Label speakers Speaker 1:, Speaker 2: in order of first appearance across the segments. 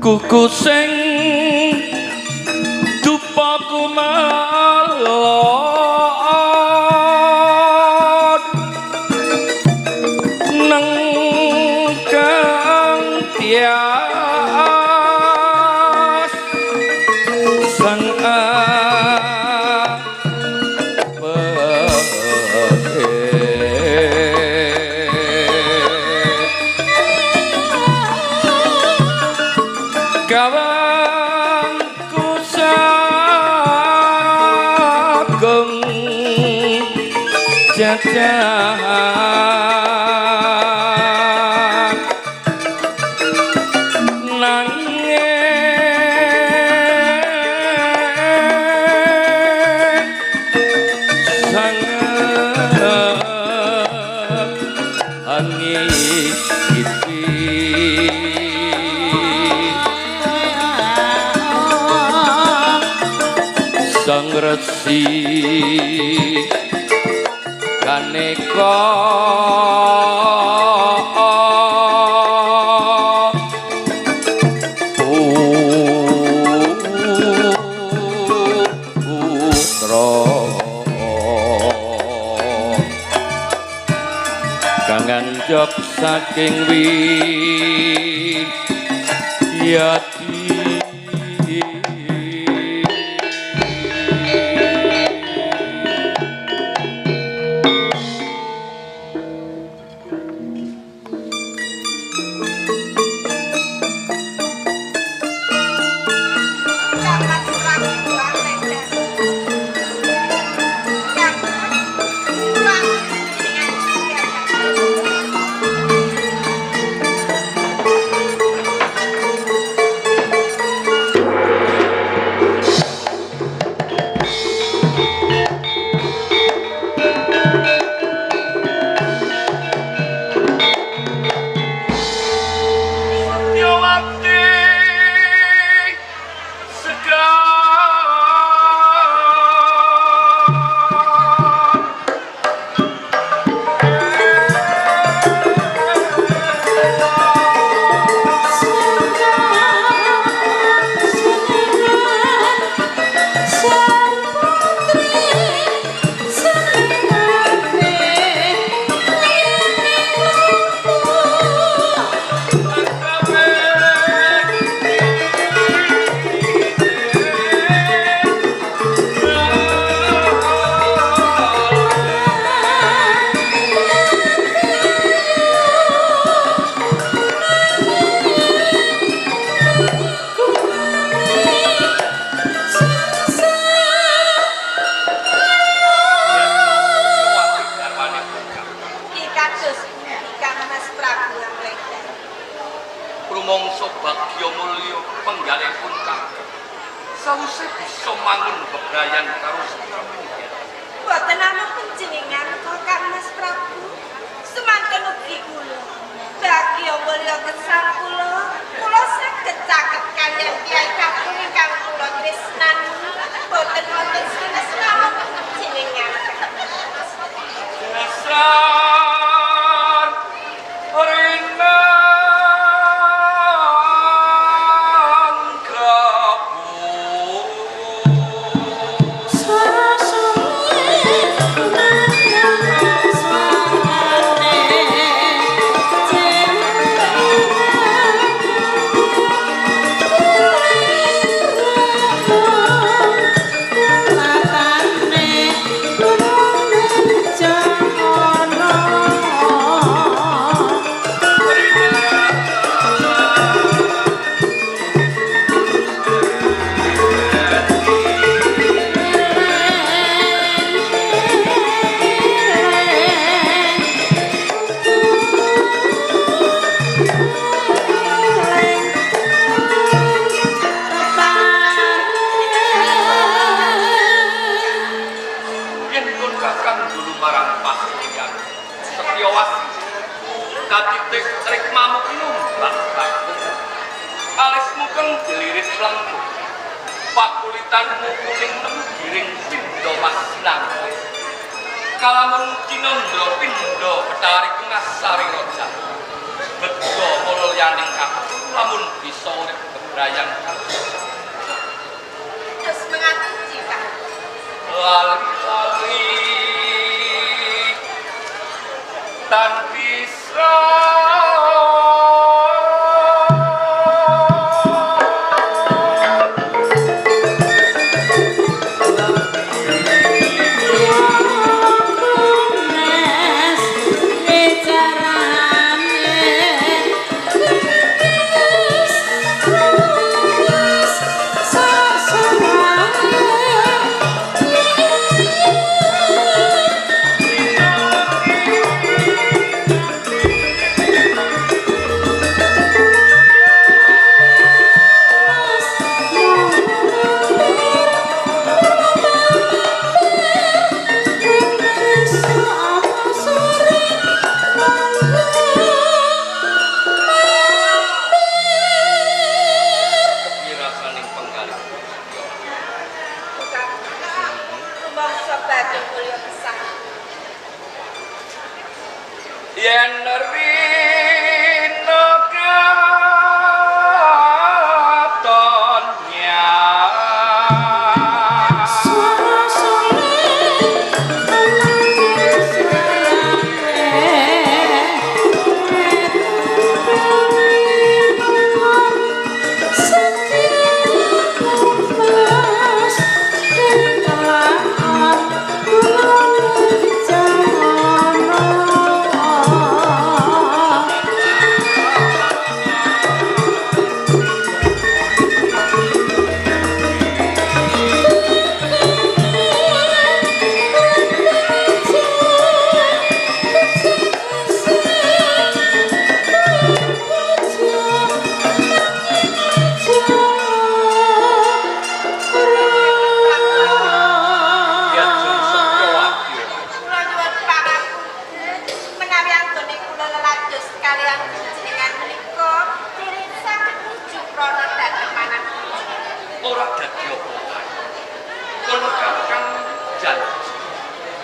Speaker 1: Kuku sing dupa kumelon neng kang tias sang gawangku sagung jajan nanging sanget angiti Sang Resi Kaneka putra kang anjog saking wiyati. Rumangsa bagya mulya penggalipun kakang sawise bisa mangun bebrayan karo Sri.
Speaker 2: Mboten namung panjenengan kok Kang Mas Prabu, semanten ugi kula. Bagya mulya gesang kula, kula saged caket kaliyan piyai kakung ingkang kula tresnani. Mboten wonten sanes namung panjenengan.
Speaker 1: Dasar rina pakulitanmu kuning nemu giring pindha mas nangke kalamun kinandra pindha betari ngasari raja bedha mulyaning aku lamun bisa urip. brayang.
Speaker 2: Terus mengaku jika
Speaker 1: lali-lali tan bisa. Yen rina katon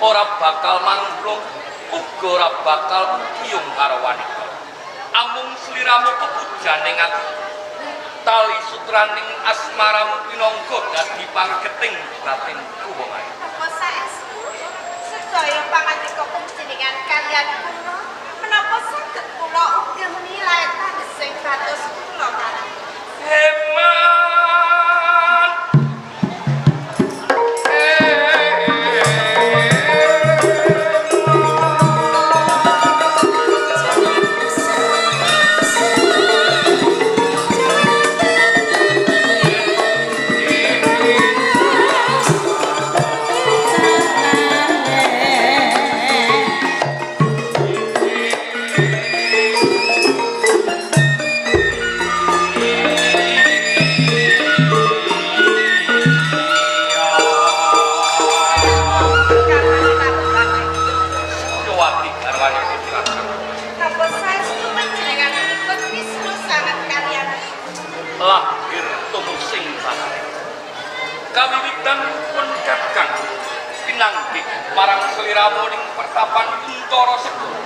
Speaker 1: ora bakal mangklung, uga ora bakal kiyung karo wanita. Amung sliramu kepujane ati. Tali sutraning asmaramu pinangka dadi panggeting batinku wong ayu.
Speaker 2: Apa saestu sedaya pangandika panjenengan kaliyan kula menapa saged kula ugi menilai tandhesing batos kula kaliyan.
Speaker 1: Heman. Lahir tumusing sanare. Kawiwitan pun kakang pinanggih marang sliramu ning pertapan Untara Segara.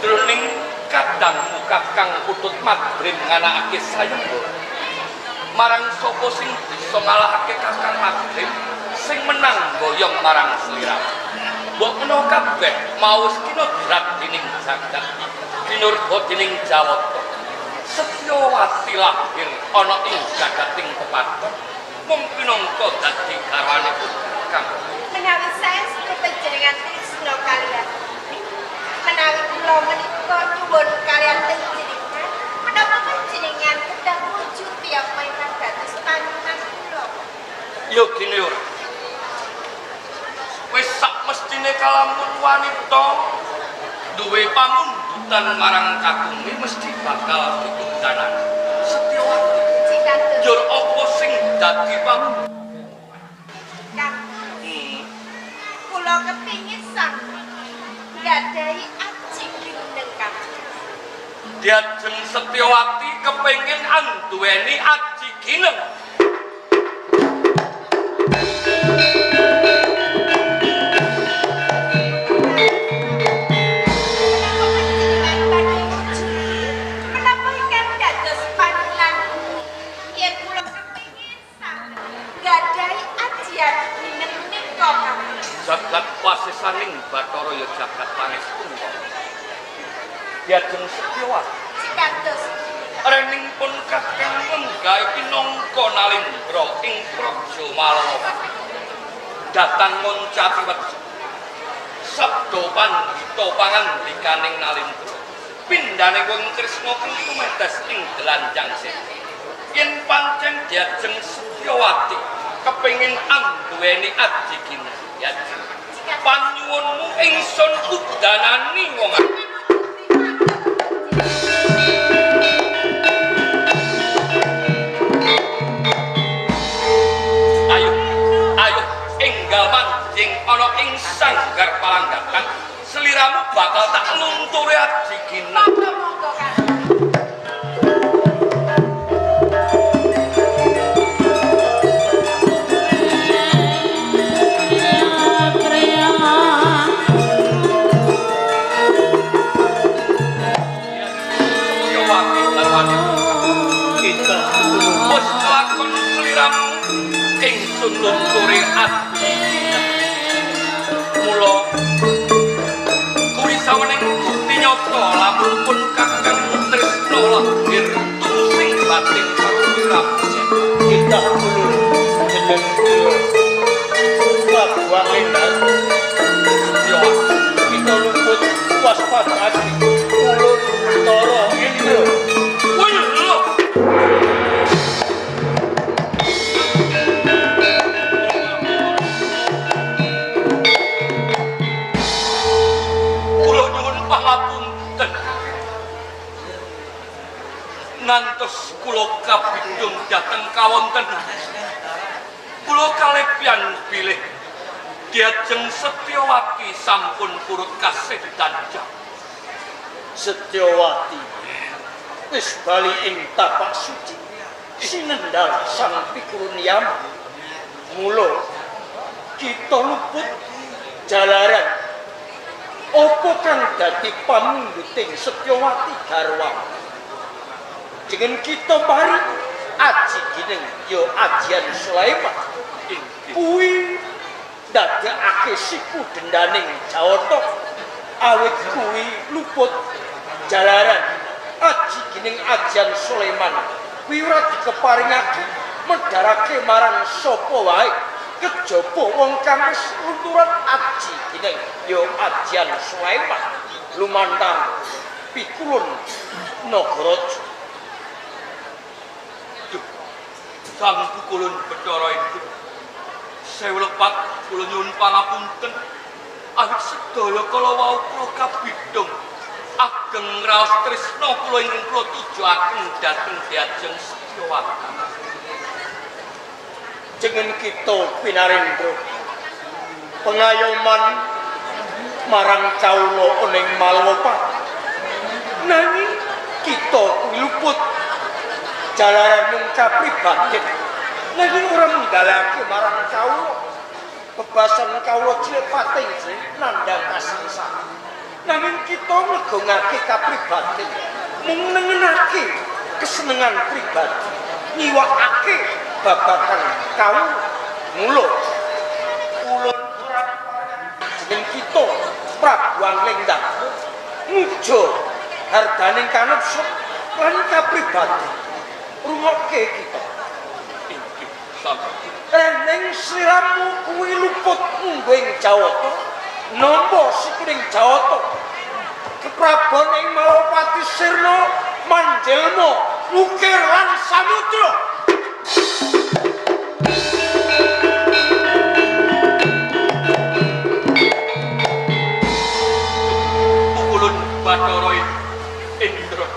Speaker 1: Jroning kadangmu kakang putut madrim nganakake sayembara. Marang sapa sing bisa ngalahake kakang madrim sing menang boyong marang sliramu. Mbok menawa kabeh mau kinodrat dening jagat, kinurba dening Jawata. Setyawati lahir ana ing jagating pepaton mung pinangka dadi garwane kakang.
Speaker 2: Menawi saestu panjenengan tresna kaliyan, menawi kula menika nyuwun kaliyan panjenengan, menapa panjenengan kedah wujuti apa ingkang dados panyuwunan kula?
Speaker 1: Ya gene ora. Wis sak mestine kalamun wanita duwe pamundutan marang kakunge mesti bakal dikundanani. Setyawati, njur apa sing dadi pamundhut?
Speaker 2: Kang, kula kepingin sang nggadahi aji gineng kang.
Speaker 1: Diajeng Setyawati kepengin anduweni aji gineng.
Speaker 2: Menapa ingkang dados panyuwunan
Speaker 1: jagat wasesaning Bathara ya jagat pangestu. Diajeng Setyawati
Speaker 2: Cikados
Speaker 1: rening pun kakang menggawe pinangka Nalindra ing Praja Malawa. Datang ngoncati wedhus. Sabda pandhita pangandikaning Nalindra. Pindhane wong Kresna kang tumedes ing delanjang seta. Yen pancen diajeng Setyawati kepengin anduweni aji ginayat. Panyuwunmu ingsun udanani wong akeh. Ayo, ayo enggal manjing ana ing sanggar palanggakan. Seliramu bakal tak lunturi aji ginayat.
Speaker 2: Monggo-monggo Kang.
Speaker 1: Lunturi ati mula kuwi sawening bukti nyata lamun pun kakang tresna lahir tusing batin karo sliramu.
Speaker 3: Kita ulun jeneng kula Prabu Anglendang
Speaker 1: Setyawati
Speaker 3: kita luput waspada ati ulun Bathara Indra.
Speaker 1: Wih lho. Pangapunten ngantos kula kabidung dhateng kawontenan kula kalepyan bilih diajeng Setyawati sampun purut kasih danjang.
Speaker 3: Setyawati wis bali ing tapak suci sinendal sang pikurun yama. Mula kita luput jalaran apa kang dadi pamundhuting Setyawati garwa. Jeneng kita paring aji gineng ya ajian Sulaiman. Kuwi ndadekake siku dendaning Jawata awit kuwi luput jalaran aji gineng ajian Sulaiman kuwi ora dikeparingake medharake marang sapa wae kejaba wong kang wis lunturan aji gineng ya ajian Sulaiman lumantar pikulun Nagaraja.
Speaker 1: Duh, sang pukulun Bathara Indra sewu lepat kula nyuwun pangapunten awit sedaya kala wau kula kabidung ageng raos tresna kula ingkang kula tujuaken dhateng diajeng Setyawati.
Speaker 3: Jeneng kita pinarendra pengayoman marang kawula ana ing Malwapati, nanging kita kuwi luput jalaran mung kapribaden nanging ora menggalake marang kawula. Bebasan kawula cilik pating nandhang kasingsaran, nanging kita nglegongake kapribaden mung nengenake kesenengan pribadi nyiwakake babagan kawula. Mula ulun ora jeneng kita Prabu Anglendang ngujo hardaning kanepsu lan kapribaden. Rungokke kita
Speaker 1: inggih sampun.
Speaker 3: Rening sliramu kuwi luput munggo ing Jawata nampa sikuning Jawata keprabon ing Malapati sirna manjelma ukir lan samudra.
Speaker 1: Pukulun Bathara Indra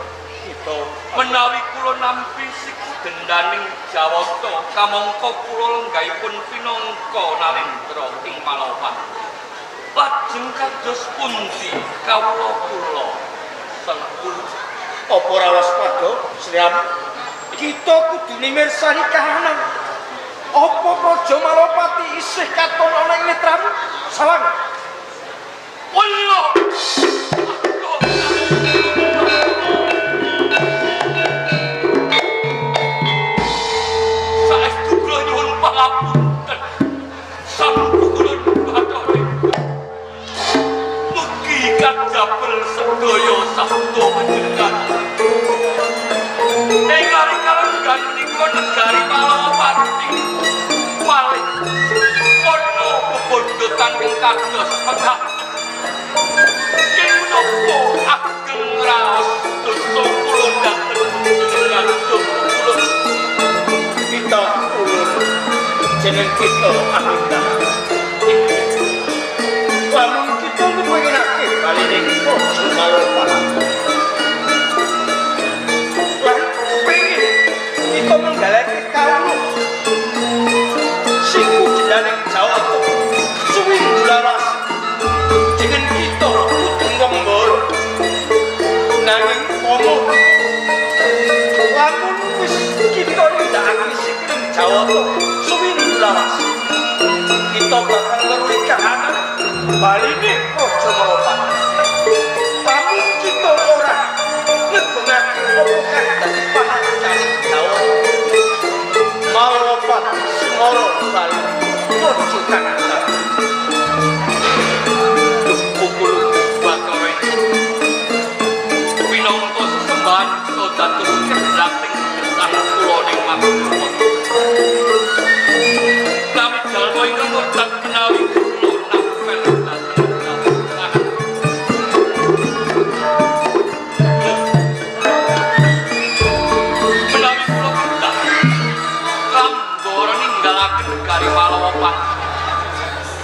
Speaker 3: kita
Speaker 1: menawi kula nampi siku dendaning Jawata kamangka kula lenggahipun pinangka Nalindra ing Malawapati. Lajeng kados pundi kawula kula sengkul?
Speaker 3: Apa ora waspada sliramu? Kita kudune mirsani kahanan. Apa Praja Malapati isih katon ana ing netramu? Sawang.
Speaker 1: Welo. Saestu kula nyuwun pangapunten. Sampun kula Bathara. Sabda panjenengan. Ing ari kalenggan menika negari Malawapati malih ana bebandha kang kados mekaten. Ing menapa ageng raos dosa kula dhateng panjenengan kula.
Speaker 3: Kita ulun jeneng kita Ahlinda. Lamun kita kepinginake bali ning Praja Malawapati. Lan kepingin kita menggalake kawula siku jeneng Jawata suwi laras jeneng kita kudu ngembara. Nanging momo lamun wis kita nindakake sikuning Jawata suwi laras kita bakal weruhi kahanan baline Praja Malawapati. Lamun kita ora ngegungake apa kang dadi pangancane Jawata Malawapati sumara bali praja kang dadi.
Speaker 1: Duh pukul Bathara minangka sesembahan iso dados kendhating gesang kula ning Magelang. Kami jalma ingkang ngodat menawi kula nampel dhateng kahanan. Menawi kula kedah lambara ninggalaken negari Malawapati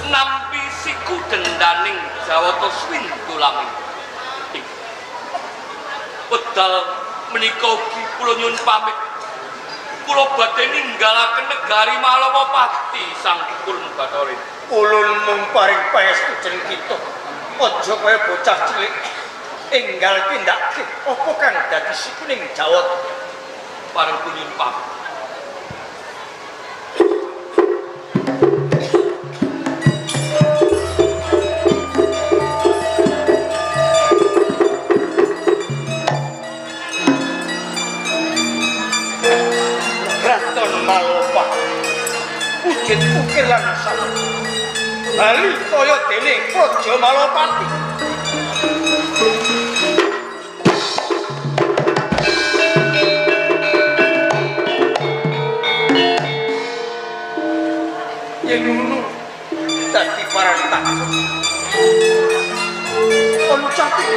Speaker 1: nampi siku dendaning Jawata Swindulami. Wedal menika ugi kula nyuwun pamit. Kula badhe ninggalaken negari Malawapati sang Kulun Bathara.
Speaker 3: Ulun mung paring pangestu jeneng kita. Aja kaya bocah cilik enggal tindakake apa kang dadi sikuning Jawata.
Speaker 1: Pareng kula nyuwun pamit.
Speaker 3: Kraton Malawapati wujud ukir lan salah bali kaya dene Praja Malawapati. Yen ngono dadi parantah ono catet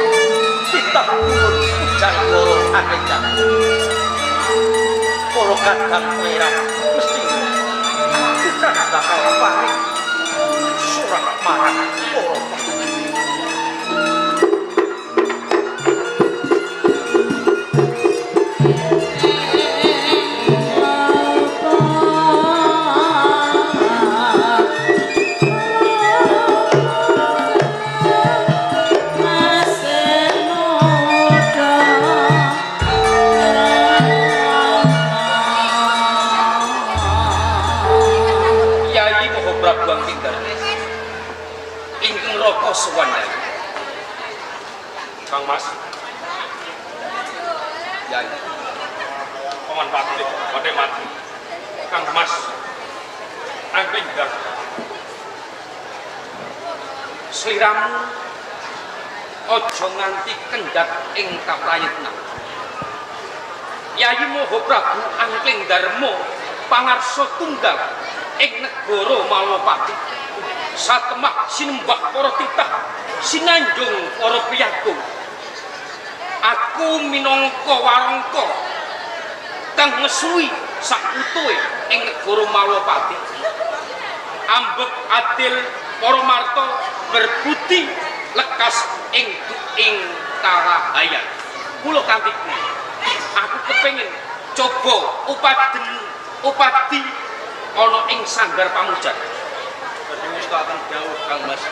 Speaker 3: titah ulun ujang loro aneka para kadang pangeran mesti aku kan bakal paring surat marang para patuh.
Speaker 1: Yai Maha Prabu Angkingdar ingkang raka sowan Yai. Kang Mas. Yai. Paman Patih badhe mati. Kang Mas Angkingdar. Sliramu aja nganti kendhat ing kaprayitnan. Yai Maha Prabu Angling Darma pangarsa tunggal ing negara Malawapati satemah sinembah para titah sinanjung para priyagung. Aku minangka warangka kang ngesuwi sakutuhe ing negara Malawapati. Ambek adil para marta berbudi lekas ing ing karahayan. Kula kanthi aku kepengin coba upadi ana ing sanggar pamujan.
Speaker 4: Badhe ngestakaken dawuh Kang Mas.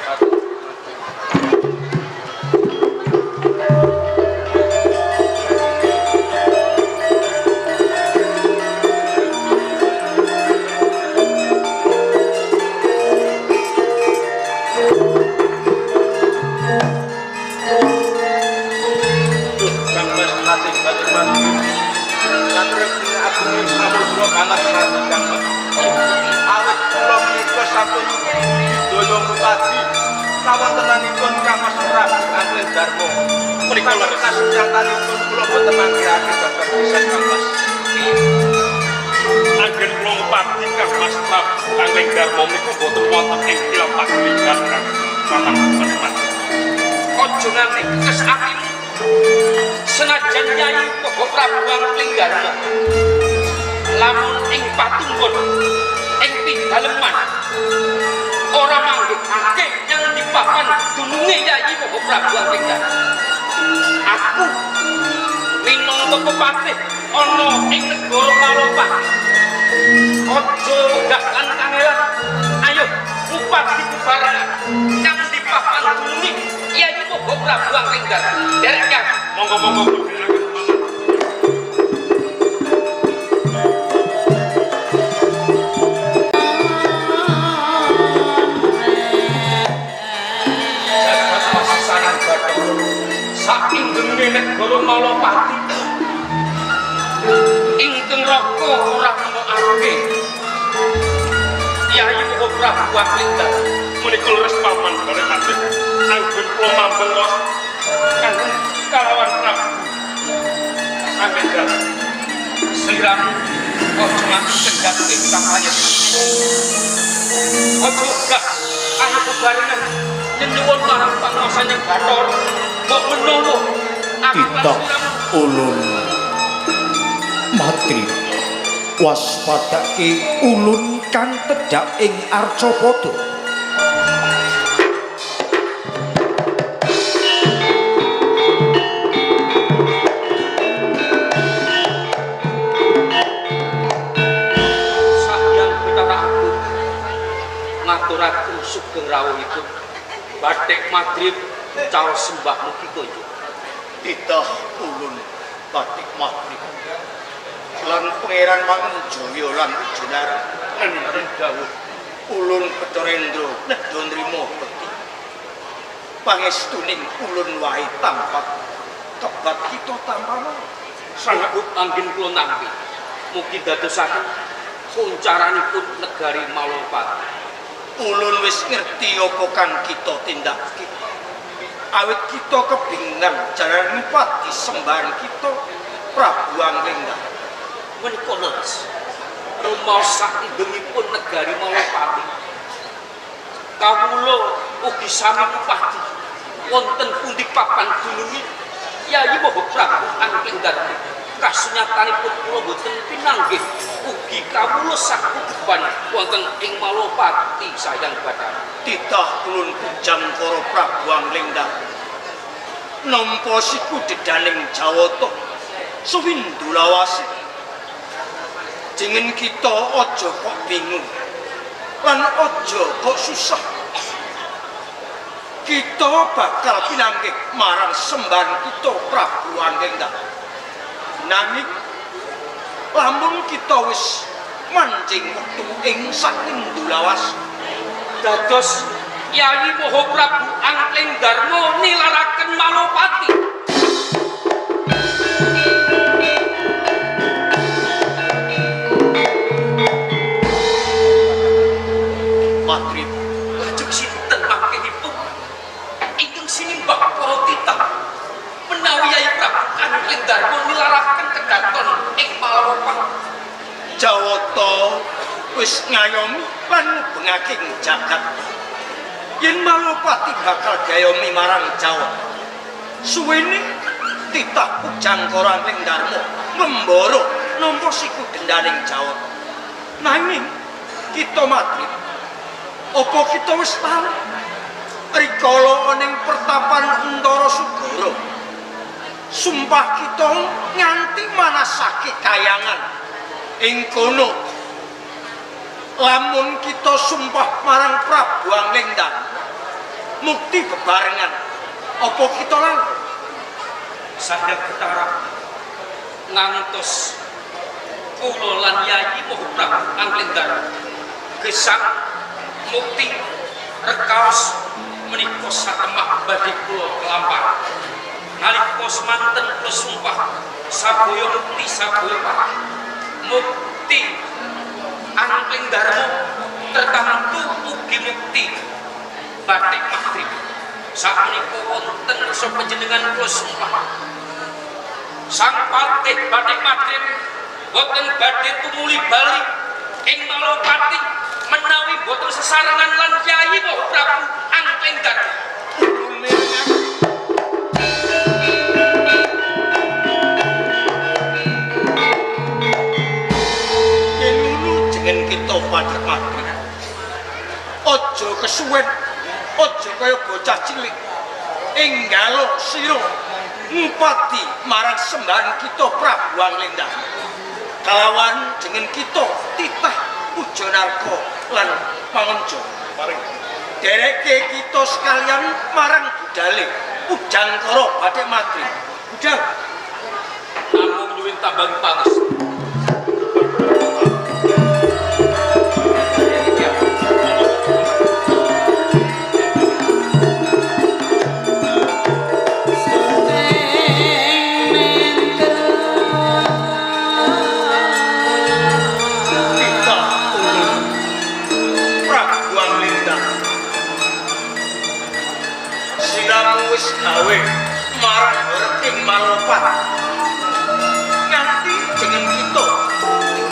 Speaker 4: Duh Kang Mas ati badhe mati. Katur agung samudra Kang Mas Kang Mas. Awit kula menika sampun doyong padi kawontenanipun Kang Mas Prabu Angling Darma.
Speaker 1: Menika leres
Speaker 4: Kasunyatanipun kula boten manggihake babar pisan Kang Mas.
Speaker 5: Anggen kula ngupadi Kang Mas Prabu Angling Darma menika boten wonten ing kilam pagelikan Kang Paman Paman.
Speaker 1: Aja nganti kekes atimu. Senajan Yayi Maha Prabu Angling Darma lamun ing patunggon ing pidaleman ora manggihake nyang di papan dununge Yayi Maha Prabu Angling Darma. Aku minangka pepatih ana ing negara Malopati. Aja wegah lan kangelan. Ayo ngupadi bebarengan nyang di papan dununge Yayi Maha Prabu Angling Darma. Derek Kang.
Speaker 5: Monggo-monggo kula dherekaken Paman.
Speaker 1: Jagat wasisaning Bathara saindenge negara Malopati ingkang raka ora nemokake Yayi Maha Prabu Angling Darma.
Speaker 5: Menika leres Paman Bareng Madrim. Anggen kula mambeng los kang kalawan Prabu Angling Darma.
Speaker 1: Sliramu aja nganti cedhak ing kapayet. Aja wegah, ayo bebarengan nyenyuwun marang panguwasaning Bathara. Mbok menawa aku lan
Speaker 3: Titah
Speaker 1: sliramu
Speaker 3: ulun Madri waspadake ulun kang tedhak ing Arcapada.
Speaker 1: Sahyang Betara Agung ngaturaken sugeng rawuhipun Bathik Madrim caos sembah mugi kaya.
Speaker 3: Titah ulun Bathik Madri lan Pangeran Mangunjaya lan Wijanara
Speaker 5: Enten dawuh
Speaker 3: ulun Bathara nedha nrima bekti pangestuning ulun wae tampak kebat kita tampana.
Speaker 5: Sangat
Speaker 1: Cukup anggen kula nampi. Mugi dadosaken kuncaranipun negari Malopati.
Speaker 3: Ulun wis ngerti apa kang kita tindakake. Awit kita kebingungan jaran ngupadi sembahan kita Prabu Angling Darma.
Speaker 1: Menika leres. Rumaos saindengipun negari Malopati. Kawula ugi sami ngupadi wonten pundi papan dununge Yayi Maha Prabu Angling Darma. Kasunyatanipun kula boten pinanggih ugi kawula sakuban wonten ing Malopati Sayang Bathara.
Speaker 3: Titah ulun pujang para Prabu Angling Darma. Nampa siku dedaning Jawata suwindu lawase. Jengen kita aja kok bingung lan aja kok susah. Kita bakal pinanggih marang sembahan kita Prabu Angling Darma. Nanging lamun kita wis mancing wektu ing sakindu lawas
Speaker 1: Dados Yayi Maha Prabu Angling Darma nilaraken Malopati.
Speaker 3: Madri
Speaker 1: Lajeng sinten mangkenipun ingkang sinimbah para titah menawi Yayi Prabu Angling Darma nilaraken kedaton ing Malopati.
Speaker 3: Jawata wis ngayomi lan ngubengake jagat. Yen Malopati bakal diayomi marang Jawa. Suwene titah pujang para Angling Darma ngembara nampa siku dendaning Jawa. Nanging kita Madri, apa kita wis tau rikala ning pertapan Untara Sugara? Sumpah kita nganti manasake kayangan ing kono. Lamun kita sumpah marang Prabu Angling Darma mukti bebarengan, apa kita lan
Speaker 1: Sahyang Betara ngantos kula lan Yayi Maha Prabu Angling Darma gesang mukti rekaos menika satemah badhe kula kelampah. Nalika semanten kula sumpah sabaya mukti sabaya pati. Mukti Angling Darma tertamtu ugi mukti Bathik Madrim. Sakmenika wonten kersa panjenengan kula sumpah. Sang Patih Bathik Madrim boten badhe tumuli bali ing Malowopati menawi boten sesarengan lan Kyai Prabu Angklingdar.
Speaker 3: Yen ngono jeneng kita Bathik Madrim. Aja kesuwen, aja kaya bocah cilik. Enggalo sira ngupati marang sembahan kita Prabu Anglendar. Kalawan jeneng kita titah Pujanarka lan Mangunja. Dereke kita sekalian marang budale Pujangkara Bathik Madrim. Budal
Speaker 1: namung nyuwun tambang pangestu.
Speaker 3: Gawe marang ing Malopat nganti jeneng kita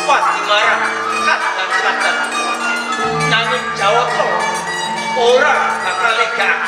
Speaker 3: pati marang kadang-kadang nanging Jawata ora bakal legakake